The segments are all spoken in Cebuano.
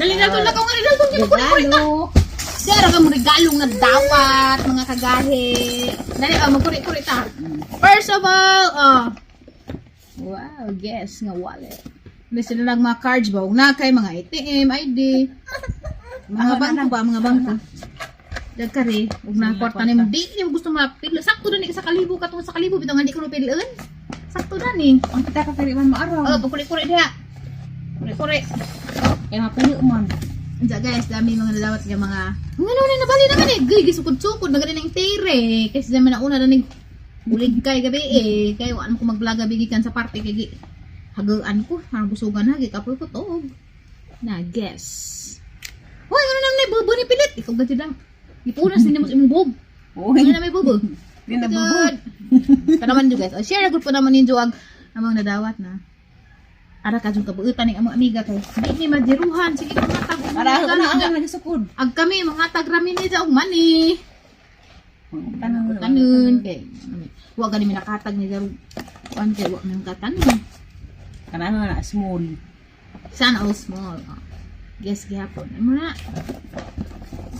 Dali, Dalton, lakaw nga ni Dalton. Di magkuri-kuri ta. Regalo. Dara ka mo regalong nadawat, mga kagahi. Dali, oh, magkuri-kuri ta. First of all, oh. Wow, guess nga wallet. Hindi sila lang mga cards ba? Huwag na kay mga ATM, ID. Mga bangko ba? Mga bangko. Dagkari, huwag na kwarta ni mo. Di mo gusto mapilo. Sakto na ni sa kalibo katong sa kalibo bitaw nga di ko piliin. Sakto na ni. Ang kita ka pili man maaraw. Oh, pagkuri-kuri diha. Kuri-kuri. Kaya mapuyo man. Unsa guys, dami mga nadawat nga mga Nga naman na nabali naman eh. Gay, gisukod-sukod na ganin ang tere. Kasi naman na una na ning bulig kay gabi eh. Kay waan ko mag-vlog gabi gikan sa parte kay gi hagaan ko, parang busugan na gikapoy ko toog. Na guess. Hoy, ano naman na bubo ni pilit. Ikaw gati lang. Ipunas din mo sa imong bub. Uy. Ano na may bubo? Di na bubo. Good. Tanaman nyo guys. O, share na good po naman ninyo ang among nadawat na. Ara ka dyan kabuutan ng among amiga kay. Di ni madiruhan. Sige, mga tag. Para ako na ang nagisukod. Ag kami, mga tagrami ni og money. Tanon. Tanon. Kay, wa gani mi nakatag ni Daru. Kuan kay wa mi katanon. Kanang na small. Sana all small. Oh. Guess gihapon. Amo na.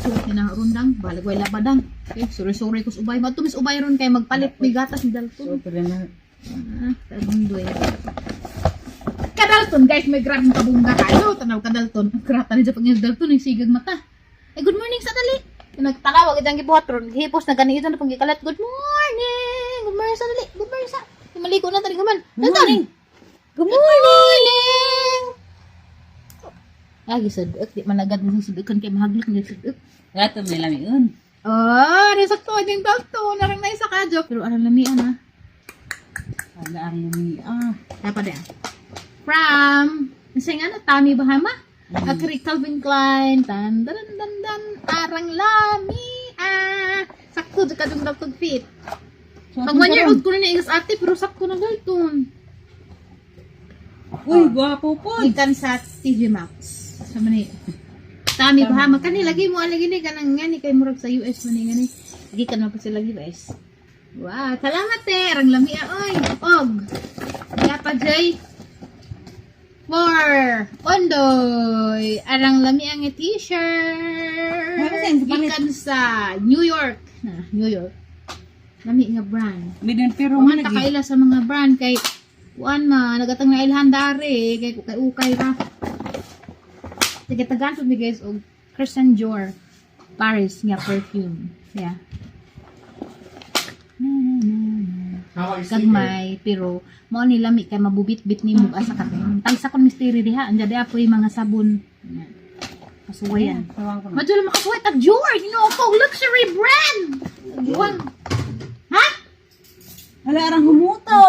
Suot ni na rundang, balag way labadang. Okay, sorry sorry ko sa ubay. Matumis ubay ron kay magpalit may gatas ni Dalton. So pwede na. Ah, Tagmundoy. Kadalton, guys, may grabeng kabungga kayo. Tanaw kadalton. Ang krata ni Japang yung Dalton, yung sigag mata. Eh, good morning sa dali. Nagtanaw, agad ang gibuhat ron. Hipos na gani ito na pang gikalat. Good morning! Good morning sa dali. Good morning sa. Maligo na tali man. Good morning. Good morning! Ay, gisudok. Di man agad mo sudukan kay mahaglok ni sudok. Gato may lamiun. Oh, nasakto yung Dalton. Narang na isa ka, joke. Pero arang lamian, ah. Wala ang lami. Ah. Dapat yan. From, sa nga na, Tommy Bahama. Akri Calvin Klein. Tan, dan, dan, dan, arang lami. Ah, sakto, di ka dong daltog fit. Pag 1 year old ko na niya ate, pero sakto na dalton. Uy, gwapo po. Gikan sa TV Max. Sa mani. Tommy Bahama. Kani, lagi mo, lagi ni, kanang nga ni, kay murag sa US man ni, nga ni. Gikan man pa sila US. Wow, salamat eh. Arang lami, ah, oy. Og. Yapa, Jay. For Ondoy. Arang lami ang t-shirt. Ano siya, sa palit? Gikan sa New York. Na, New York. Lami nga brand. Midin pero man Kumanta kaila sa mga brand kay kuan ma nagatang na ilhan dari kay kay ukay ra. Sige tagaan mi guys og Christian Dior Paris nga perfume. Yeah. Na, na, na, na. Gagmay pero mao ni lami kay mabubit-bit nimo asa ka. Tagsa kon mystery diha anja diha po yung mga sabon. Yan. Kasuwayan. Madyo lang makasuway tag Dior, you know ko luxury brand. Buwan. Ha? Wala arang humuto.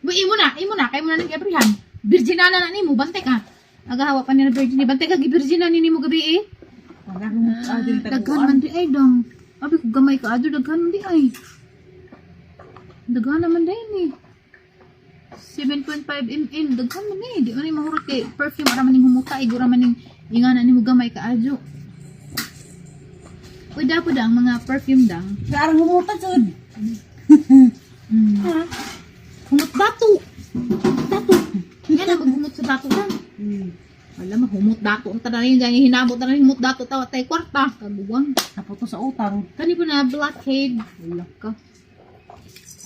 Uy, imo na, kay mo na ng gabrihan. Virginana na nimo, bantay ka. Agahawa pa nila virgin, bantay ka gi-virgina ni nimo gabi eh. Wala humuto. Ah, dili Daghan man di ay dong. Abi ko gamay ka adto daghan man di ay. Daghan naman di ni. 7.5 ml daghan man eh. Di man ni mahurot kay perfume ara man ning humuta, igura man ning ingana nimo gamay ka adyo. Uy, dapo dang mga perfume dang. Wala arang humuto jud. Humot dato. Dato. Yan ang maghumot sa dato lang. Alam mo, humot dato. Ang tanan yun, dyan, hinabot na rin humot dato. Tawa tayo kwarta. Kabuwang. Naputo sa utang. Kani po na, blockade. Wala ka.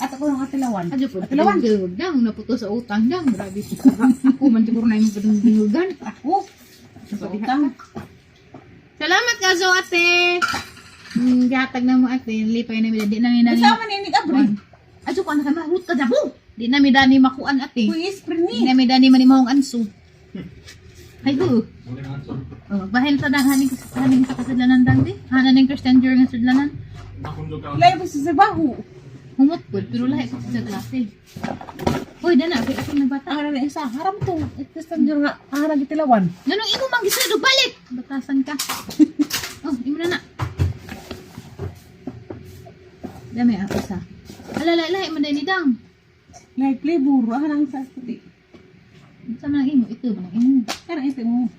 At ako ng atilawan. Adyo po, Atilawan. Dang, dang, naputo sa utang. Dang, grabe. Ako man siguro na yung padung. Ako. Sa utang. Salamat ka, zo, ate. Gihatag na mo, ate. Lipay na mi. Di na mi dani. Kasama ni ni Abri. Adyo ko, anak ka, mahurot ka dyan. Di na mi dani makuan, ate. Uy, ispre ni. Di na mi dani manimahong anso. Ay, go. Oh, bahin ta dang haning haning sa kasidlanan dang di. Hanan ning Christian Dior nga sidlanan. Layo pa sa trabaho. Humot pud pero lahi ko sa klase. Hoy dana kay ako nagbata. Ang na isa, haram to. Christian Dior nga, ang harang gitilawan. Nganong imo mang gisud balik? Batasan ka. Oh, imo na na. Dami ah, isa. Ala la lahi man ni dang. Like flavor, ang harang sa puti. Unsa man ang imo ito man ang imo. Karang isa mo.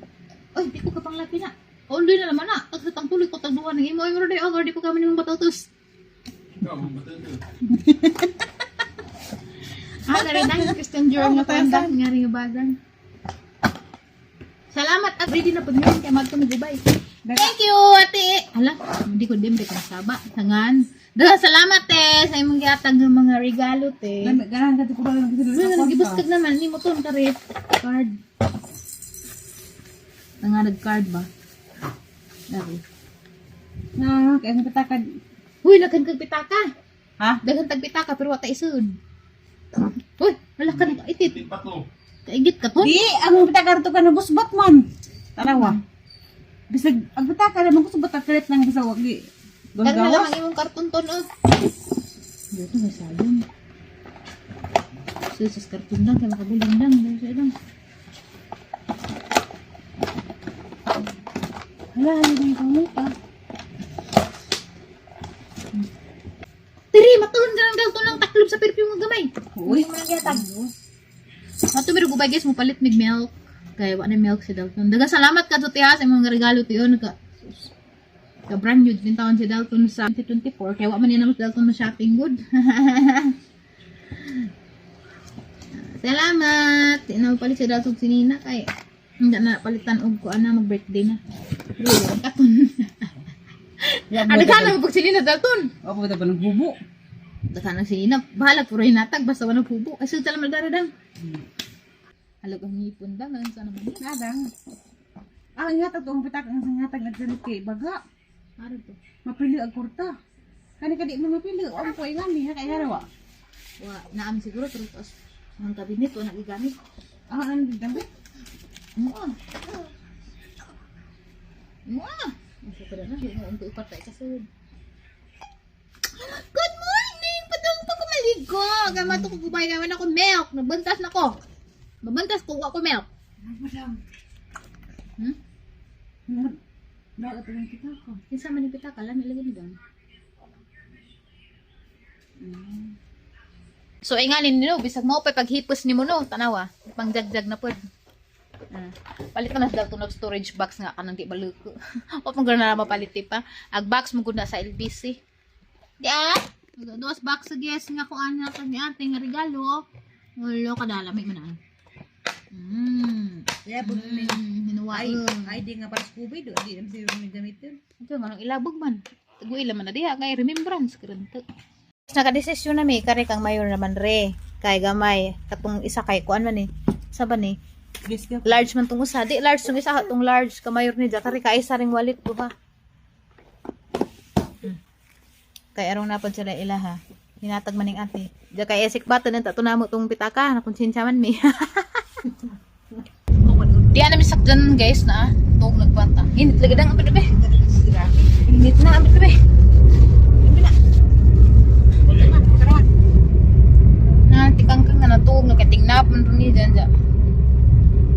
Oy, di ko ka pang lapi na. Uloy na naman na. Tag sa tuloy ko tag duha ng imo. Ay, meron di over di ko kami nimong batatos. Ah, dari dang Christian Dior Oh, nga batasan. panda nga rin yung bagan. Salamat at ready na pud ngayon kay magtumigubay. Thank you, ate. Hala, hindi ko din ka saba. Tangan. Daghang salamat te sa imong gihatag ng mga regalo te. Lami ganahan ka ko ba lang Uy, nga nagibuskag naman ni mo ton karit. Card. Nga nag-card ba? Dari. Na, kay ang pitakan. Uy, daghan kag pitaka. Ha? Daghan tag pitaka pero wa ta isud. Uy, wala ka nag-itit. Kaigit ka to. Di, ang pitaka to ka na busbat man. Tanawa. Bisag ang pitaka naman kusbat at kalit nang bisag wag di. Karna lang Gawas. ang imong karton ton oh. Dito may sayong. Sus, karton lang kay makabulang lang dahil sa ilang. Hala, ano yung panguta? Tiri, matuon ka ng dalton ng taklob sa perfume nga gamay. Uy. Uy, mo nang gihatag. Mato miro gubay guys, mo palit mig milk. Kay wa na milk si Dalton. Daghang salamat ka ha sa imong regalo tiyon ka. Ka brand new din taon si Dalton sa 2024 kay wa man niya na si Dalton mo shopping good. Salamat. Di na palit si Dalton si Nina kay hindi na palitan og kuan na mag birthday na. Pero katon. Adaghan na pag si Nina Dalton. Ako ba ng hubo? Daghan na si Nina. Bahala puro hinatag basta wala hubo. Ay sulta lang dara dang. Halag ang ngipon dang ang sana man. Nadang. Ah, ang hatag tong pitaka ang hatag nagsalit kay baga. Ara to. Mapili ang kurta. Kani kadi mo mapili, ang po ingan ni ha kay harawa. Wa naam siguro pero taas ang kabinet wa nagigamit. Ah, ano dito? Mua. Mua. Asa pa na mo unto ipat ta kasud. Good morning! Padung pa ko maligo. Kay mato ko gubay naman ako milk. Nabantas na ko. Mabantas ko wa ko milk. Madam. Dapat ang pitaka. Kinsa man ni pitaka lami lagi ni dang. So ay nga nino bisag mao pa paghipos nimo no tanawa pangjagjag na pod. Ah, palit ka na sa dalton of storage box nga kanang di baluko. Wa pang na mapalit di pa. Ag box mo gud na sa LBC. Di ah. Dos box guys nga kuan na ni ate nga regalo. Ulo kadalami man ah. Yeah, pag may Hinuwaon. ay di nga para sa Scooby do, di am siguro may gamitin. Ito nga nang ilabog man. Taguila man na diha kay remembrance karon to. Nakadesisyon na mi kare kang mayor naman re. Kay gamay katong isa kay kuan man eh. Sa ba ni? Please ka. Large man tong usa. Di large tong isa tong large kamayor ni kare kay isa ring walit duha. Kay arong napod sila ila ha. Hinatag man ning ate. Diya kay esik button nanta to namo tong pitaka na konsensya man mi. Di na mi sakdan guys na tog nagbata. Init lagi dang abit be. Init na abit be. Na tikang kang nga natuog nakatingnap man ron ni dyan dyan.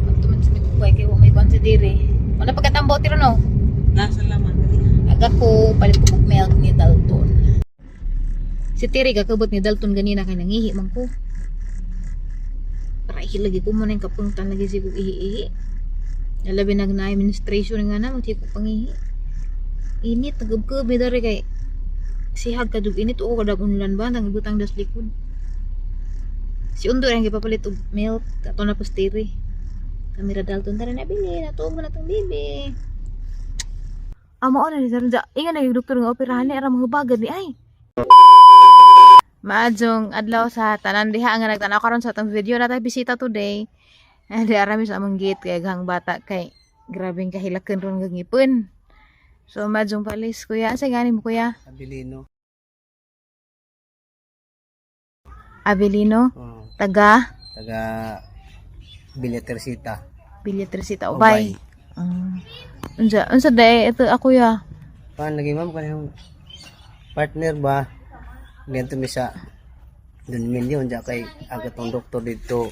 Magtuman sa mikuway kay wa may kuan sa diri. Wala pagkatambo tiro no. Nasa laman. Aga ko palit ko og milk ni Dalton. Si Tiri kakabot ni Dalton ganina kay nangihi man ko. Para ihi lagi ko mo na yung kapungtan lagi si kog ihi-ihi. Alabi nag na administration nga na magti ko pangihi. Init nagubkob mi dari kay sihag kadug init o kadag unlan ba nang ibutang das likod. Si Undo ang gipapalit og milk ato na pas Tiri. Kamera Dalton tara na bili natuog mo na tong bibi. Amo na ni Sarja. Inga na yung doktor nga operahan ni ara mga ni ay. Maadjong adlaw sa tanan diha nga nagtanaw karon sa atong video na tayo bisita today. Di arami sa among gate kay aghang bata kay grabeng kahilakan ron nga ngipon. So maadjong palis kuya. Asa gani mo kuya? Abilino. Abelino, Oh, taga taga Villa Teresita. Villa Teresita Ubay. Unsa unsa day ito ako ya. Paano lagi ma'am kanang partner ba? Ganito mi sa dun milyon ja kay ang katong doktor dito.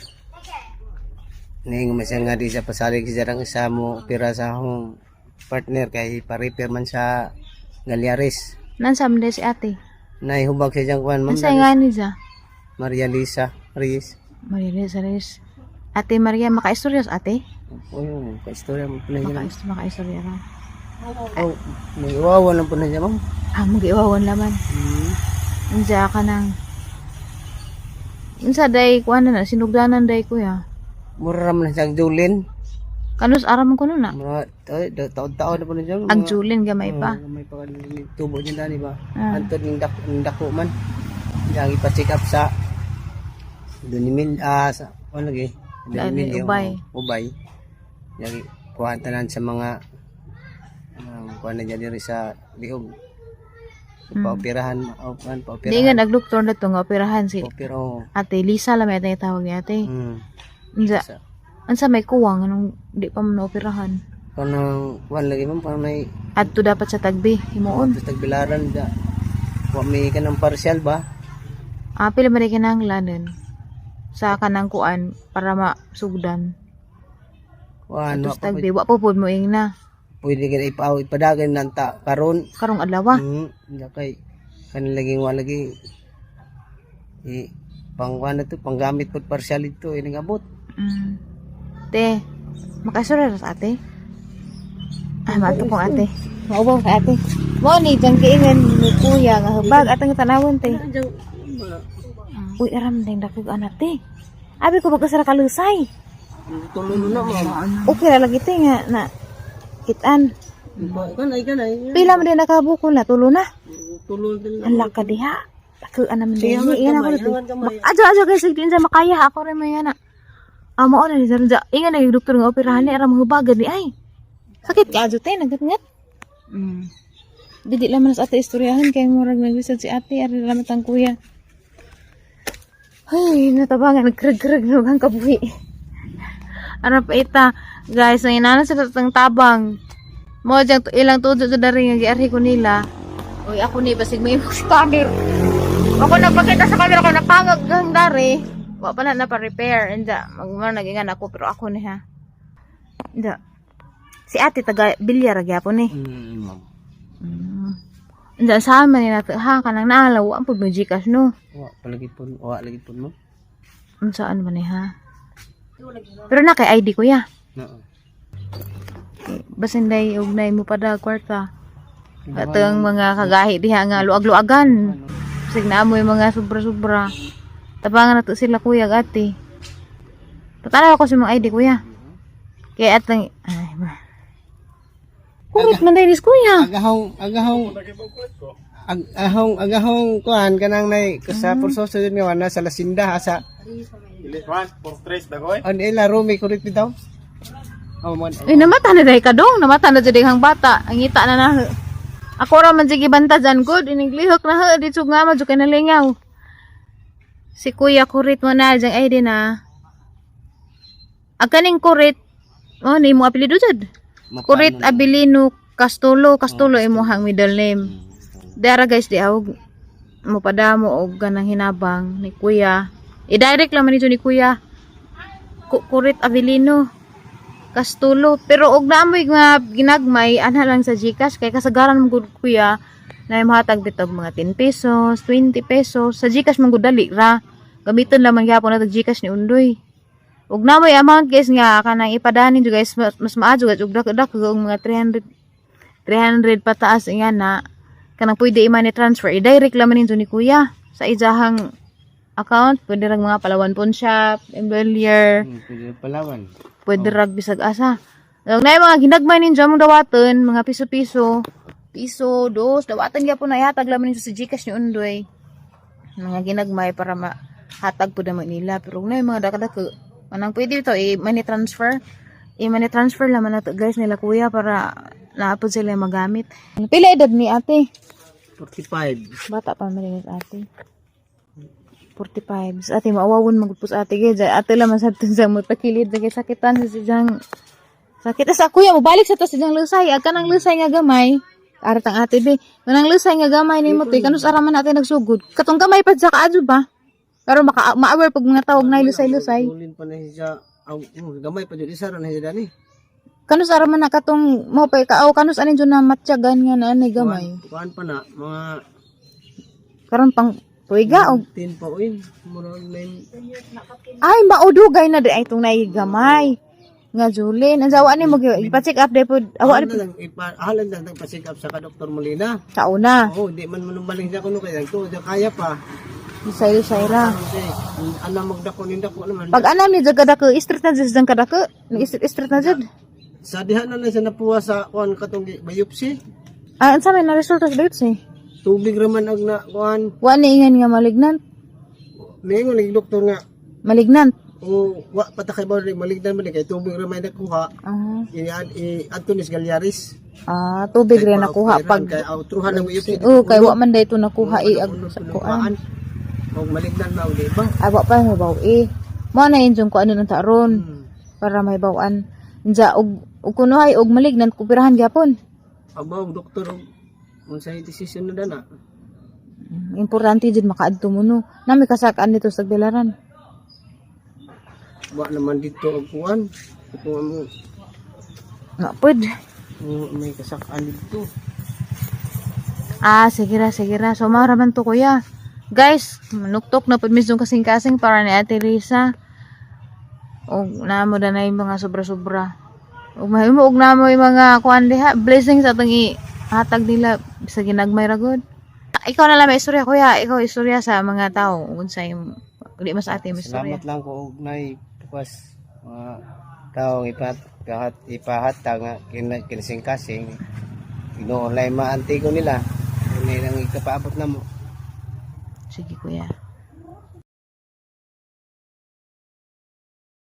Ning masya nga di sa pasalig siya rang isa mo opera sa akong partner kay pa-repair man sa Galyares. Nansam day si ate. Naihubag siya diyang kuan ma'am. Unsa nga ni siya? Maria Lisa Reyes. Maria Lisa Reyes. Ate Maria, makaistorya sa ate? Oh, yun, ka-istorya mo po na siya. ma'am. Makaistorya ka. Oh, may iwawan lang po na siya ma'am. Ah, mag-iwawan laman. Unsa ka nang Unsa day kuan na sinugdanan day kuya. Mura raman na siyang Julin. Kanus aram ko na. Mga ay, taon-taon na po na dyan. Ang julin gamay pa. Oo, gamay pa kanina. Tubo dyan dani ba? Ah. Antod ng dako man. Yang ipa-check up sa Dunimil, ah, sa, ano lagi? Dani, Dunimil, Ubay. Ubay. Yang kuhaan tanan sa mga kuhaan na dyan diri sa lihog. Paoperahan, oh, kuhaan, Di nga paoperahan. nagdoktor na to nga operahan si Paopera, oh. Ate Lisa lang may tawag ni ate. Unsa unsa may kuwang anong di pa man operahan. Kanang kuhaan lagi man, parang may Adto dapat sa tagbi himuon. tapos tagbilaran da. Wa may kanang partial ba? Ah, pila man kinahanglanon sa kanang kuan para masugdan. Kuhaan, Adto wa sa pa tagbi wa po pud mo ing na pwede ka na ipadagan ng ta karon. karong adlaw. Kay kan lagi wa lagi i pangkuan na to, panggamit po partial ito ining abot. Te, makasura ra sa ate. Ah, mato kong ate. Maubaw ka ate. Mo ni jang kiingan ni kuya nga hubag atang tanawon te. Uy, aram ding dakog anak te. Abi ko bagkasara kalusay. Tulo na ma'am. Okay ra lagi te nga na kitan. Kanay kanay. Pila man din nakabukol na tulo na. Tulo din. Ang laka diha. Dakuan naman din. Sige, Iyan ako hangat dito. kamay, hangat kamay. Adyo adyo guys, din sa makaya ako rin may ana. Ah, mao na ni sir. Ingan na yung doktor nga operahan ni aram hubagan ni ay. Sakit ka adyo te naggatngat. Dili lang man sa ate istoryahan kay murag naglisod si ate ari lang tang kuya. Ay, natabangan nagkrag-krag no ang kabuhi. Ano pa ita, guys, ang inana sa tatang tabang. Mo diyang ilang tuod sa dari nga giarhi ko nila. Uy, ako ni basig may scanner. Ako nagpakita sa camera ko napangag gang dari. Wa pa na pa-repair. Inda, magmano nagingan ako pero ako ni ha. Inda. Si ate taga Bilyar gyapon ni. Ma'am. Inda sa man ni nato ha kanang naalaw wa pud mo GCash no. Wa palagi po, wa lagi po mo. Unsaan man ni ha? Pero na kay ID ko ya. Oo. Basin day og nay mo pada kwarta. Ato ang mga kagahi diha nga luag-luagan. Sig na mo yung mga sobra-sobra. Tabangan na to sila kuya ag ate. Patanaw ako sa mga ID kuya. Kaya atang ay ma. Kurit man dahil kuya. Agahong agahong agahong agahong kuan kanang nay sa pursoso din nga na sa Lasinda asa. An ila rumi kurit bitaw. Oh man. Uy, namata na dahil kadong. Namata na dyan ang bata. Ang ngita na na. Ako ra man sige banta dyan. Good. Ining lihok na ha. Di nga ma. Dyan nalingaw. Si kuya kurit mo na. Dyan ay din na. Ang kaning kurit. Oh, ni mo apelido dyan. Kurit Abilino Castulo. Castulo imo hang middle name. Dara guys, di awog mo padamo og ganang hinabang ni kuya. I-direct lang man ito ni kuya. Kurit Abilino Castulo. Pero og naamoy nga ginagmay ana lang sa GCash kay kasagaran mo gud kuya na mahatag bitaw mga 10 pesos, 20 pesos sa GCash man gud dali ra. Gamiton lang man gyapon na GCash ni Undoy. Ug namoy amount guys nga kanang ipadanin jud guys mas maadyo guys ug dak og mga 300 300 pataas nga na kanang pwede i-money transfer i-direct lang man ninyo ni kuya sa ijahang account, pwede rag mga Palawan Pawn Shop, Embelier, Pwede Palawan. pwede rag bisag asa. Ug na mga ginagmay ninyo among dawaton, mga piso-piso, piso, dos, dawatan gyapon na ihatag lang ninyo sa GCash ni Undoy. Mga ginagmay para mahatag po naman nila. Pero na yung mga dakadako, manang pwede ito, i-money transfer. I-money transfer lang man nato guys nila kuya para naapod sila yung magamit. Pila edad ni ate? 45. Bata pa man rin ate. 45. Sa ate, maawawon magud po sa ate. Kaya ate lang man sa sa mo takilid kay sakitan sa siyang sakit sa kuya mo balik sa to sa siyang lusay. Ag kanang lusay nga gamay. Arat ang ate be. Kanang lusay nga gamay nimo te kanus ara man natin nagsugod. Katong gamay pa sa kaadyo ba? Pero maka ma-aware pag mga tawag na lusay-lusay. Tulin pa na siya. Aw, gamay pa jud isa ra na siya dani. Kanus ara man na katong mo pa ka kanus anin jud na matyagan nga na anay gamay. Kuan pa na mga Karon pang tuiga og 10 pa uy. Mura 9. Ay, maudugay na di ay itong naigamay. Nga Julin, ang sawa ni mo ipa-check up dai pod. Awa Awa na lang ipa ahalan lang pa-check up sa ka Dr. Molina. sa una. Oo, hindi man manumaling siya kuno kaya to, kaya pa. Lisay-lisay ra. Kasi alam magdako ning dako naman. Pag anam ni jud kadako, street na jud dyan kadako. Ni street street na jud. Sa diha na lang siya napuwa sa kuan katong biopsy. Ah, unsa may na resulta sa biopsy? Tubig raman ang na kuan. Wa ni ingan nga malignant. Ningon ni doktor nga Malignant. o wa pa ta kay ba maligdan man ni kay tubig ra may nakuha. Ah, I adto ni sa Galyaris. ah tubig rin nakuha pag kay outruhan ang biopsy. Oh, kay wa man dayto nakuha i ag sa kuan. Og maligdan na og di ba? Awa pa mo eh. Mo na yun ko ano nang taron para may bawan. Unsa og kunuhay og malignant kupirahan gyapon. Abaw doktor og unsay decision na dana. Importante jud makaadto mo no. Nami kasakaan dito sa Tagbilaran. Wa naman dito og kuan. Ito mo Nga pud. may kasakaan dito. Ah, sige ra, sige ra. So mao ra man to, kuya. Guys, manuktok na pud mismo kasing-kasing para ni Ate Risa. Og namo na yung mga sobra-sobra. Og mahimo og namo yung mga kuan diha, blessings atong ihatag nila sa ginagmay ra gud. Ikaw na lang may istorya, kuya, ikaw istorya sa mga tao unsay di mas ate may istorya. Salamat lang ko og nay bukas mga taong ipahat nga kinsing-kasing Ginoo lay maanti ko nila. Ini lang ikapaabot na mo. Sige, kuya.